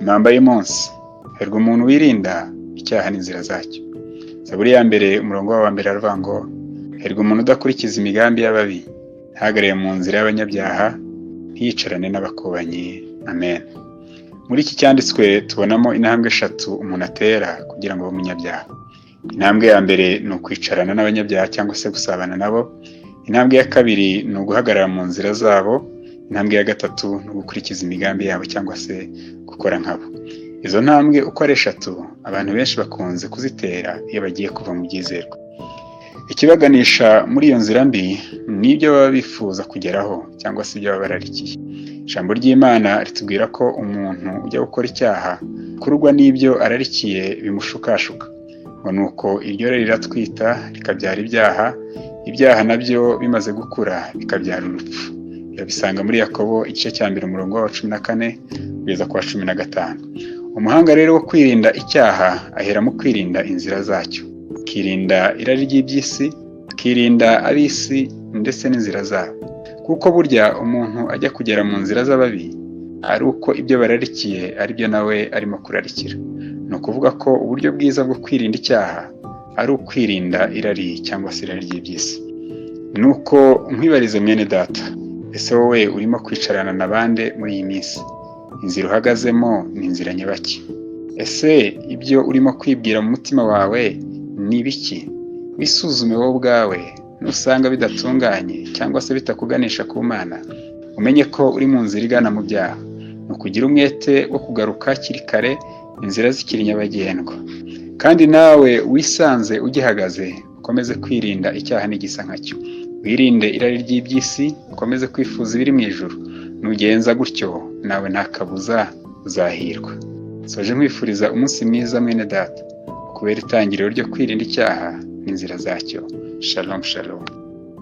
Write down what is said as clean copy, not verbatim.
Impamba y'umunsi: hahirwa umuntu wirinda icyaha n'inzira zacyo. Zaburi ya 1, umurongo wa 1 aravuga ngo: "Hahirwa umuntu udakurikiza imigambi y'ababi, ntahagarare mu nzira y'abanyabyaha, ntiyicarane n'abakobanyi." Amen. Muri iki cyanditswe tubonamo intambwe eshatu umuntu atera kugira ngo abe umunyabyaha. Intambwe ya mbere ni ukwicarana n'abanyabyaha cyangwa se gusabana nabo. Intambwe ya kabiri ni uguhagarara mu nzira zabo. Intambwe ya gatatu ni ugukurikiza imigambi yabo cyangwa se gukora nkabo. Izo ntambwe uko ari eshatu, abantu benshi bakunze kuzitera iyo bagiye kuva mu byizerwa. Ikibaganisha muri iyo nzira mbi ni ibyo baba bifuza kugeraho cyangwa se ibyo baba bararikiye. Ijambo ry'Imana ritubwira ko umuntu ujya gukora icyaha kurwa n'ibyo ararikiye bimushukashuka, ngo ni uko iryo rari riratwita rikabyara ibyaha, ibyaha nabyo bimaze gukura bikabyara urupfu. Urabisanga muri Yakobo igice cya 1, umurongo wa 14 kugeza ku wa 15. Umuhanga rero wo kwirinda icyaha ahera mu kwirinda inzira zacyo, akirinda irari ry'iby'isi, akirinda ab'isi ndetse n'inzira zabo, kuko burya umuntu ajya kugera mu nzira z'ababi ari uko ibyo bararikiye ari byo nawe arimo kurarikira. Ni ukuvuga ko uburyo bwiza bwo kwirinda icyaha ari ukwirinda irari cyangwa se irari ry'iby'isi. Ni uko nkwibarize, mwene data: ese wowe urimo kwicarana na bande muri iyi minsi? Inzira uhagazemo ni inzira nyabaki? Ese ibyo urimo kwibwira mu mutima wawe ni ibiki? Wisuzume wowe ubwawe. Nusanga bidatunganye cyangwa se bitakuganisha ku Mana, umenye ko uri mu nzira igana mu byaha. Ni ukugira umwete wo kugaruka hakiri kare, inzira zikiri nyabagendwa. Kandi nawe wisanze ugihagaze, ukomeze kwirinda icyaha n'igisa nkacyo, wirinde irari ry'iby'isi, ukomeze kwifuza ibiri mu ijuru. Nugenza gutyo, nawe nta kabuza uzahirwa. Soje nkwifuriza umunsi mwiza, mwene data, kubera itangiriro ryo kwirinda icyaha n'inzira zacyo. Shalom, shalom.